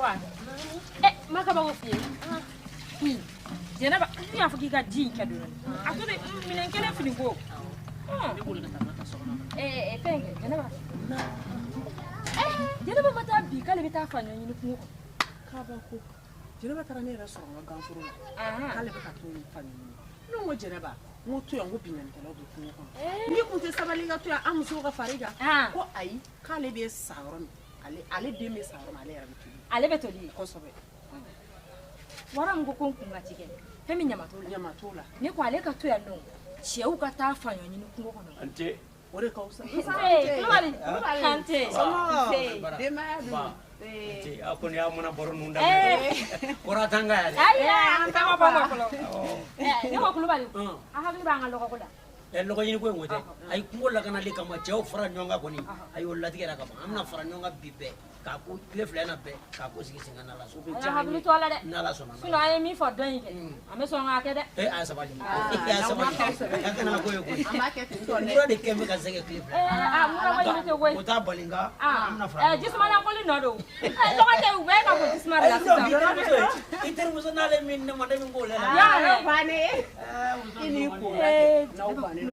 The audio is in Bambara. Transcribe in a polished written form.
Awa. Ma kabako f'i ye. Jɛnɛba, n y'a fɔ k'i ka ji in kɛ dɔɔni. A to de minɛn kelen fini ko. Ne bolo ka taa ma ta so kɔnɔ. Fɛn kɛ Jɛnɛba. Jɛnɛba ma taa bi k'ale bɛ taa fa ɲɔ ɲini kungo kɔnɔ. Kabako. Jɛnɛba taara ne yɛrɛ sɔrɔ n ka ganforo la. K'ale bɛ ka t'o fa ɲɔ ɲini. Ne ko Jɛnɛba, n ko to yan, n ko binkannikɛlaw bɛ kungo kɔnɔ. N'i kun tɛ sabali ka to yan, an musow ka fara i kan. Ko ayi, k'ale bɛ sa yɔrɔ min, ale den bɛ sa yɔrɔ min, ale yɛrɛ bɛ toli. Ale bɛ toli. Kosɛbɛ. Wara min ko ko n kun ka ci kɛ, fɛn min ɲama t'o la. Ɲama t'o la. Ne ko ale ka to yan nɔ, cɛw ka taa fa ɲɔ ɲini kungo kɔnɔ. An tɛ. O de ka fisa. Kulubali. Kante. Somɔgɔw, denbaya dun? A kɔni y'a mana baro ninnu daminɛ. Kɔrɔ t'an kan yan dɛ. Ayi, an ta ma bɔ ma fɔlɔ. Ne ko Kulubali, a hakili b'an ka lɔgɔko la. Lɔgɔ ɲini ko in ko tɛ. Ayi, kungo lakanali kama cɛw fara ɲɔgɔn kan kɔni. Ayi, o latigɛra ka ban. An bɛna fara ɲɔgɔn kan bi bɛɛ. K'a ko tile fila in na bɛɛ k'a ko sigi sen kan n'Ala sɔnna. An hakili to a la dɛ. N'Ala sɔnna. Sinon an ye min fɔ dɔ in kɛ, an bɛ sɔn k'a kɛ dɛ. A ye sabali. A ye sabali. A kana ko ye koyi. An b'a kɛ ten tɔ dɛ. Mura de kɛ bɛ ka sɛgɛn tile fila. Mura ma ɲini tɛ koyi. O t'a bali nka an bɛna fara ɲɔgɔn kan. Jisumalankolon nɔ don. Lɔgɔ tɛ u bɛɛ ka bɔ jisuma de la sisan. I terimuso n'ale min ne ma ne min k'o la. Y'a N'aw bannen, i n'i ko la kɛ. N'aw bannen.